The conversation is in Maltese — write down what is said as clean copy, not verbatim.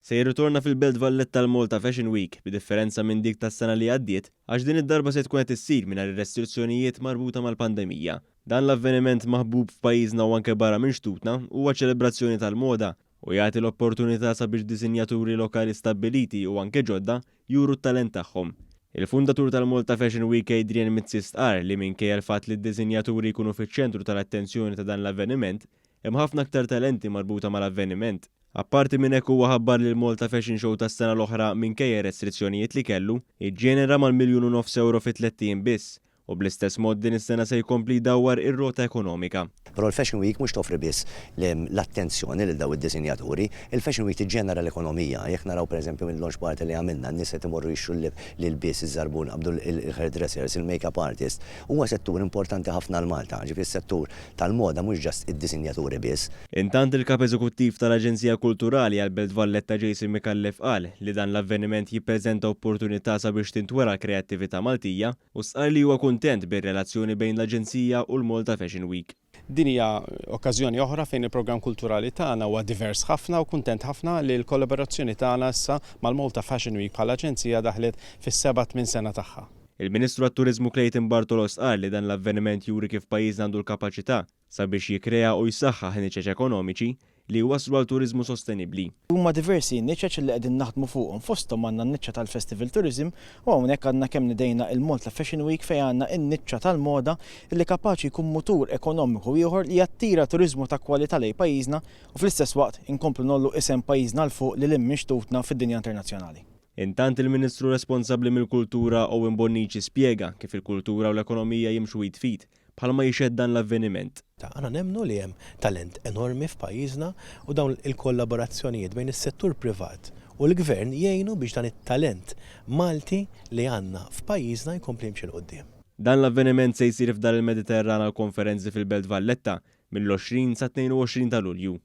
Se jirritorna fil-Belt Valletta l-Malta Fashion Week, b'differenza minn dik tas-sena li għaddiet, għax din id-darba se tkun qed issir mingħajr ir-restrizzjonijiet marbuta mal-pandemija. Dan l-avveniment maħbub f'pajjiżna u anke barra minn xtutna huwa ċelebrazzjoni tal-moda u jagħti l-opportunità sabiex disinjaturi lokali stabbiliti u anke ġodda juru t-talent tagħhom. Il-fundatur tal-Malta Fashion Week Adrian Mizzi stqarr li minkejja l-fatt li d-disinjaturi jkunu fiċ-ċentru tal-attenzjoni ta' dan l-avveniment, hemm ħafna aktar talenti marbuta mal-avveniment. Apparti minn hekk huwa ħabbar li l-Malta Fashion Show tas-sena l-oħra, minkejja r-restrizzjonijiet li kellu, iġġenera mal-1.5 miljun euro fi 3 ijiem biss u bl-istess mod din is-sena se jkompli jdawwar ir-rota ekonomika. Però l-Fashion Week mhux toffri biss l-attenzjoni lil daw id-disinjaturi, il-Fashion Week tiġġenera l-ekonomija. Jekk naraw, pereżempju, mill-launch party li għamilna, n-nies qed imorru jixtru l-ilbies, iż-żarbun, qabdu l-hairdressers, il-makeup artist. Huwa settur importanti ħafna għal Malta, ġifieri s-settur tal-moda mhux just id-disinjaturi biss. Intant, il-kap eżekuttiv tal-Aġenzija Kulturali għal-Belt Valletta Jason Micallef qal li dan l-avveniment jippreżenta opportunità sabiex tintwera l-kreattività Maltija u stqarr li huwa kuntent bir-relazzjoni bejn l-Aġenzija u l-Malta Fashion Week. Din hija okkażjoni oħra fejn il-programm kulturali tagħna huwa divers ħafna u kuntent ħafna li l-kollaborazzjoni tagħna issa mal-Malta Fashion Week bħala aġenzija daħlet fis-7 sena tagħha. Il-Ministru għat-Turizmu Clayton Bartolo stqarr li dan l-avveniment juri kif pajjiżna għandu l-kapaċità sabiex jikkrea u jsaħħaħ niċeċ ekonomiċi li waslu għal turizmu sostenibbli. Huma diversi niċeċ li qegħdin naħdmu fuqhom. Fosthom għandna n-niċċa tal-Festival Tourism u hawnhekk għandna kemm nidejna il-Malta Fashion Week, fejn għandna n-niċċa tal-moda li kapaċi jkun mutur ekonomiku ieħor li jattira turizmu ta' kwalità lejn pajjiżna u fl-istess waqt inkomplu ngħollu isem pajjiżna 'l fuq lil minn xtutna fid-dinja internazzjonali. Intant, il-Ministru responsabbli mill-Kultura Owen Bonnici spjega kif il-kultura u l-ekonomija jimxu id f'id, bħalma jixhed dan l-avveniment. Aħna nemmnu li hemm talent enormi f'pajjiżna u dawn il-kollaborazzjonijiet bejn is-settur privat u l-gvern jgħinu biex dan it-talent Malti li għandna f'pajjiżna jkompli jimxi 'l quddiem. Dan l-avveniment se jsir f'Dar il-Mediterran għal konferenzi fil-Belt Valletta mill-20 sa 22 ta' Lulju.